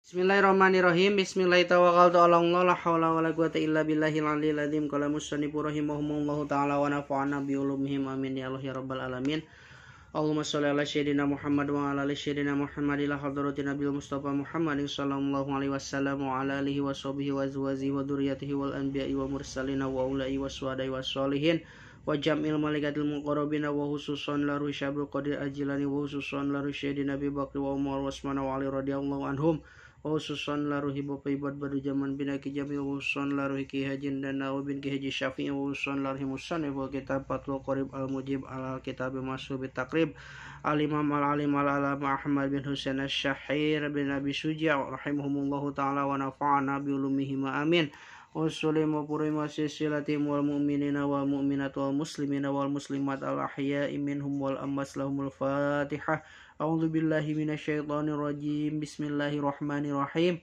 Bismillahirrahmanirrahim. Bismillahirrahmanirrahim. La haula wala quwata illa billahil aliyil azim. Qala musannif rahimahumullahu ta'ala wa nafa'ana bi ulumihim amin ya Allah ya rabbal alamin. Allahumma sholli ala sayyidina Muhammad wa ala ali sayyidina Muhammad ila hadratin nabiyil Mustafa Muhammad sallallahu alaihi wasallam wa ala alihi wa sahbihi wa azwajihi wa dzurriyyatihi wal anbiya'i wa mursalin wa ulai waswadai wassalihin wa jam'il malaikatil muqarrabin wa khususan la rusyabul qadir ajilani wa khususan la rusyadina Abi Bakr wa Umar wa Utsman wa Ali radhiyallahu anhum wa khususan la ruhi Bapak Ibad Badu Jaman bin Aki Jamil wa khususan la ruhi Ki Haji dan Nawawi bin Ki Haji Syafi'i wa khususan la ruhi Musannif wa Kitab Fathul Qarib Al Mujib Al Kitab Masub Taqrib Al Imam Al Alim Al Alama Ahmad bin Husain Asy-Syahir bin Abi Suja' rahimahumullahu ta'ala wa nafa'ana bi ulumihim amin. Wassalim wa purima silsilatim wal mu'minina wal mu'minat wal muslimina wal muslimat al ahya'i minhum wal amwas lahumul fatihah. A'udzu billahi minasyaitonir rajim. Bismillahirrahmanirrahim.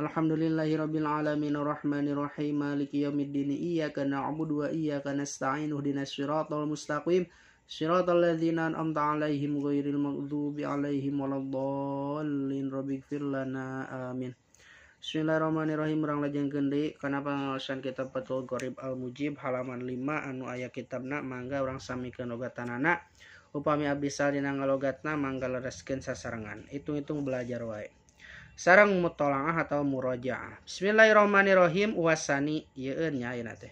Alhamdulillahirabbil alamin arrahmanir rahim maliki yaumiddin iyyaka na'budu wa iyyaka nasta'in ihdinas siratal mustaqim siratal ladzina an'amta 'alaihim ghairil maghdubi 'alaihim waladdallin rabbighfir lana amin. Bismillahirrahmanirrahim. Urang lajengkeun deui kana pangaosan kitab Fathul Gharib Al-Mujib halaman 5 anu aya kitabna mangga urang samikeun logatanana. Upami abdi salina ngalogatna mangga lereskeun sasarengan. Hitung-hitung belajar wae. Sareng mutolaah atau murojaah. Bismillahirrahmanirrahim. Wasani yeun nya ayeuna teh.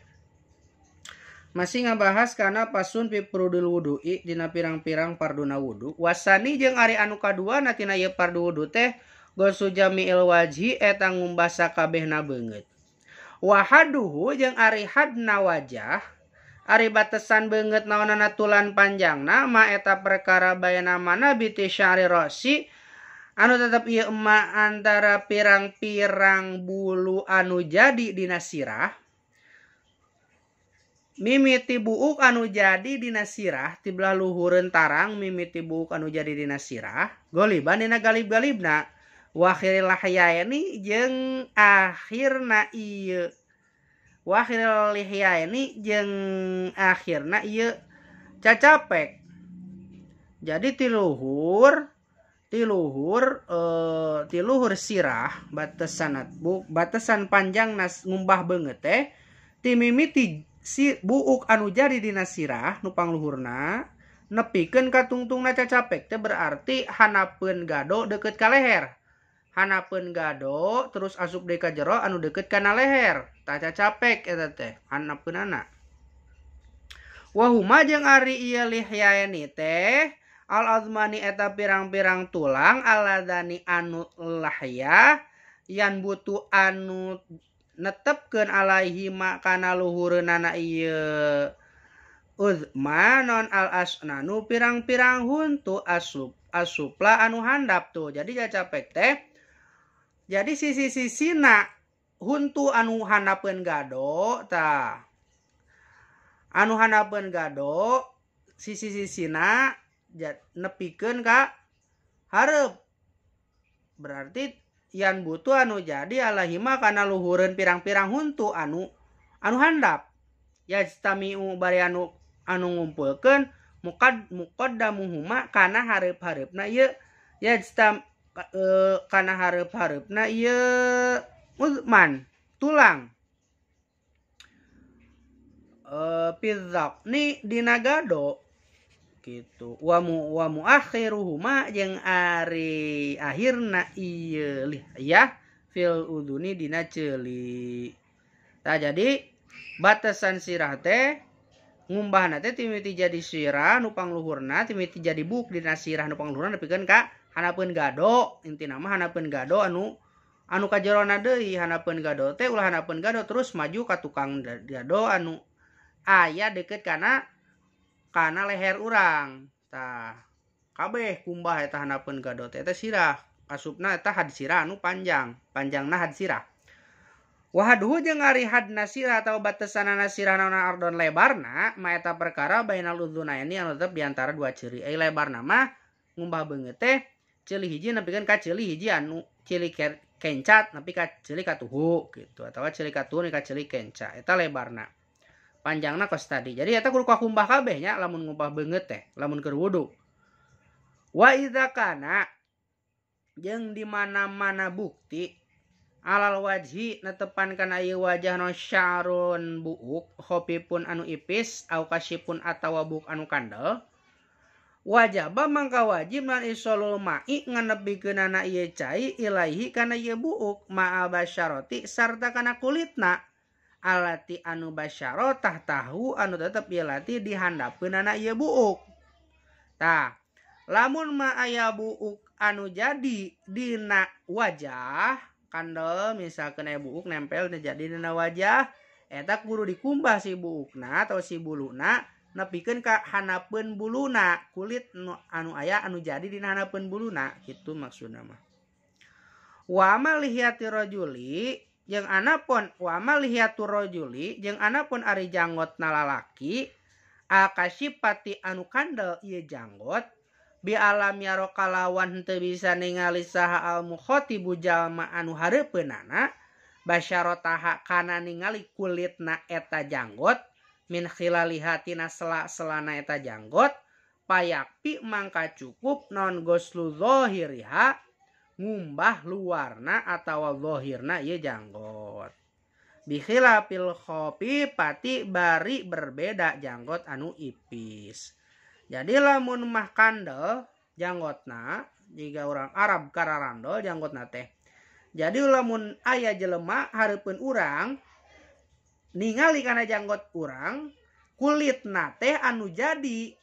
Masih ngabahas kana pasun fi furudul wudu'i dina pirang-pirang farduna wudu. Wasani jeung ari anu kadua na tina ieu fardu wudu teh gosu jami'il wajhi eta ngumbah sakabehna beungeut. Wahaduhu jeung ari hadna wajah ari batesan beungeut naonana tulan panjangna ma eta perkara bayana mana biti sya'ri ra'si anu tetep ieu ema antara pirang-pirang bulu anu jadi dina sirah mimiti buuk anu jadi dina sirah ti belah luhureun tarang mimiti buuk anu jadi dina sirah goliban dina galib-galibna wa akhiril lihyaini jeung akhirna ieu wa akhiril lihyaini jeung akhirna ieu cacapek. Jadi tiluhur sirah batesan batesan panjang nas ngumbah beungeut teh timimiti si buuk anu jadi dina sirah nu pangluhurna nepikeun ka tungtungna cacapek teh berarti hanapeun gado deukeut ka leher. Hanapeun gado terus asup deui ka jero anu deukeut kana leher tah cacapek eta teh hanapeunana. Wa huma jeung ari ieu lihyaini teh al azmani eta pirang-pirang tulang aladani anu lahya yan butuh anu netepkeun alaihi ma kana luhureunana ieu uzma non al asnanu pirang-pirang huntu asup asupla anu handap tuh. Jadi cacapek teh jadi sisi-sisina huntu anu handapeun gado tah anu handapeun gado sisi-sisina nepikeun ka hareup berarti yan butuh anu jadi alahima kana luhureun pirang-pirang huntu anu anu handap yajtamiu bari anu anu ngumpulkeun muqaddamuhuma kana hareup-hareupna ieu yajtam kana hareup-hareupna ieu uzman tulang pizzaqni dina gado gitu wa muakhiruhuma jeung ari akhirna ieu ya fil uduni dina ceuli. Tah jadi batasan sirah teh ngumbahna teh timiti jadi sirah nu pangluhurna timiti jadi buk dina sirah nu pangluhurna nepikeun ka hanapeun gado. Intina mah hanapeun gado anu anu kajerona deui hanapeun gado teh ulah hanapeun gado terus maju ka tukang gado anu aya deukeut kana kana leher urang. Tah kabeh kumbah eta hanapeun gado teh eta sirah asupna eta had sirah anu panjang panjangna had sirah. Wahaduhu jeung ari hadna sirah atau batesanana sirah naonna ardon lebarna ma eta perkara bainal udzunaini anu tetep di antara dua ceuli. Ai lebarna mah ngumbah beungeut teh ceuli hiji nepikeun ka ceuli hiji anu ceuli kencat nepi ka ceuli katuhu gitu atawa ceuli katuhu nepi ka ceuli kenca eta lebarna. Panjangna kos tadi. Jadi eta kudu kakumbah kabeh nya lamun ngumbah beungeut teh lamun keur wudu. Wa idza kana Jeung di mana-mana bukti alal wajhi netepan kana ieu wajah no sya'run buuk khafifun anu ipis au kasifun atawa buuk anu kandel wajaba mangka wajib nan isolul ma'i nganepikeunana ieu cai ilaihi kana ieu buuk ma'a basyarati sarta kana kulitna alati anu basyarotah tahu anu tetep ieu lati dihandapeunana ieu buuk. Tah lamun ma aya buuk anu jadi dina wajah kandel misalkan aya buuk nempel jadi dina wajah eta kudu dikumbah si buukna atau si buluna nepikeun ka hanapeun buluna kulit anu aya anu jadi dina hanapeun buluna kitu maksudna mah. Wa malihiyati rajuli jeung anapun wa malihiyatur rajuli jeung anapun ari janggotna lalaki akasipati anu kandel ieu janggot bi alam yaro kalawan henteu bisa ningali saha al mukhatibu jalma anu hareupeunana basyarotaha kana ningali kulitna eta janggot min khilaliha tina sela-selana eta janggot payakpi mangka cukup non goslu zahiriha ngumbah luarna atawa zahirna ieu janggot bi khilafil khafifati bari berbeda janggot anu ipis. Jadi lamun mah kandel janggotna jika orang Arab kararandol janggotna teh. Jadi lamun aya jelema hareupeun urang ningali kana janggot urang kulitna teh anu jadi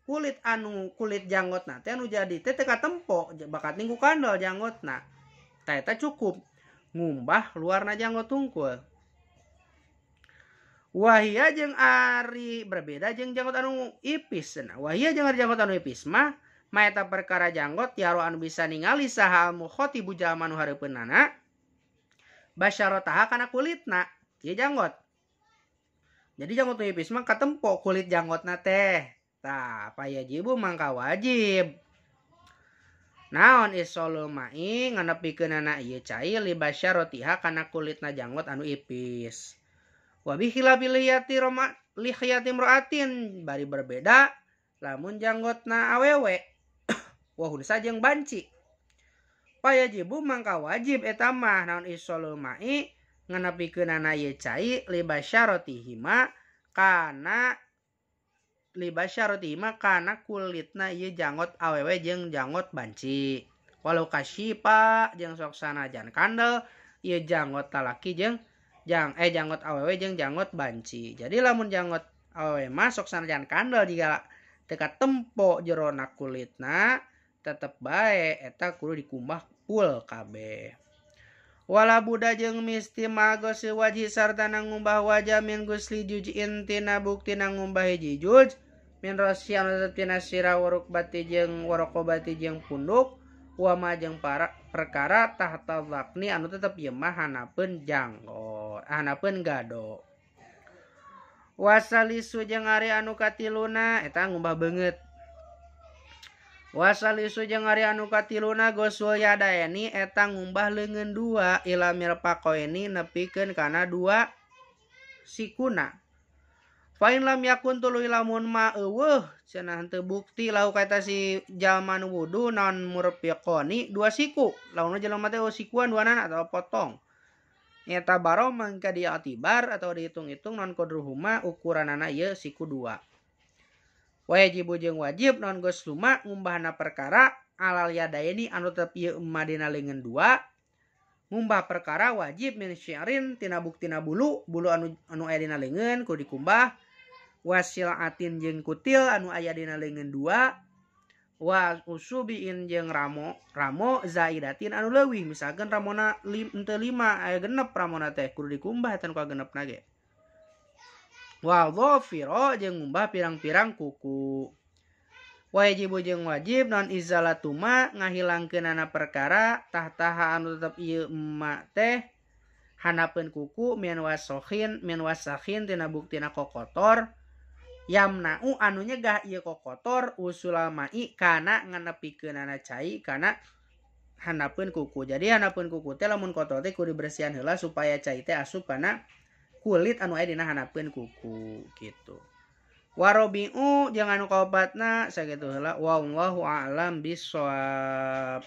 kulit anu kulit janggotna teh anu jadi teh teu katempo bakat ning ku kandel janggotna. Tah eta cukup ngumbah luarna janggot tungkul. Wahia jeung ari berbeda jeung janggot anu ipis. Nah, wahia jeung ari janggot anu ipis mah maeta perkara janggot yaro anu bisa ningali saha mukhatibu jalma nu hareupeunana basyarotaha kana kulitna ieu janggot. Jadi janggot nu ipis mah katempo kulit janggotna teh. Tah payajibu mangka wajib. Naon isolul ma'i nganepikeunana ieu cai li basyarotiha kana kulitna janggot anu ipis. Wa bi khilafi lihiyati roma lihiyati imra'atin bari berbeda lamun janggotna awewe wa hunsa jeung banci. Payajibu mangka wajib eta mah naon isolul ma'i nganepikeunana ieu cai li basyaratihima kana li basyaratihima kana kulitna ieu janggot awewe jeung janggot banci. Walau kasyipa jeung sok sanajan kandel ieu janggot lalaki jeung janggot awewe jeung janggot banci. Jadi lamun janggot awewe masuk sanajan kandel jika teu katempo jerona kulitna tetep bae eta kudu dikumbah full kabeh. Wala buda jeung misti magos wajhi sarta ngumbah wajah min gusli jujin tina buktina ngumbah hiji juj min rasi anu tetep tina sirah warukbati jeung warokobati jeung punduk wama jeung para perkara tahta zakni anu tetep ieu mah hanapeun janggot hanapeun gado. Wasalisu jeung ari anu katiluna eta ngumbah beungeut. Wasalisu jeung ari anu katiluna gosul yadaeni eta ngumbah leungeun dua ila mirfaqaini nepikeun kana dua sikuna. Fa in lam yakun tuluy lamun ma eueuh cenah henteu bukti lau kaita si jalma nu wudu naon murfiqoni dua siku. Lamun jelema teh sikuan duanana atau potong. Eta baro mangka diatibar atau dihitung-hitung non qadruhuma ukuranana ieu siku dua. Wajibu jeung wajib non gosluma ngumbahna perkara alal yadaini anu tetep ieu emak dina leungeun dua. Ngumbah perkara wajib min syi'rin tina buktina bulu, bulu anu aya dina leungeun kudu dikumbah. Wasilatin jeung kutil anu aya dina leungeun dua. Wa usubiin jeung ramo, ramo zaidatin anu leuwih misalkan ramona henteu lima aya genep ramona teh kudu dikumbah eta nu kagenepna ge. Wa dhafira jeung ngumbah pirang-pirang kuku. Wajibu jeung wajib non izalatuma ngahilangkeunana perkara tahtaha anu tetep ieu emak teh hanapeun kuku min wasakhin tina buktina kokotor yamna'u anu nyegah ieu kokotor usulal ma'i kana nganepikeunana cai kana hanapeun kuku. Jadi hanapeun kuku teh lamun kotor teh kudu dibersihan heula supaya cai teh asup kana kulit anu aya dina hanapeun kuku gitu. Warobi'u jeung anu kaopatna sakitu heula wallahu a'lam bissawab.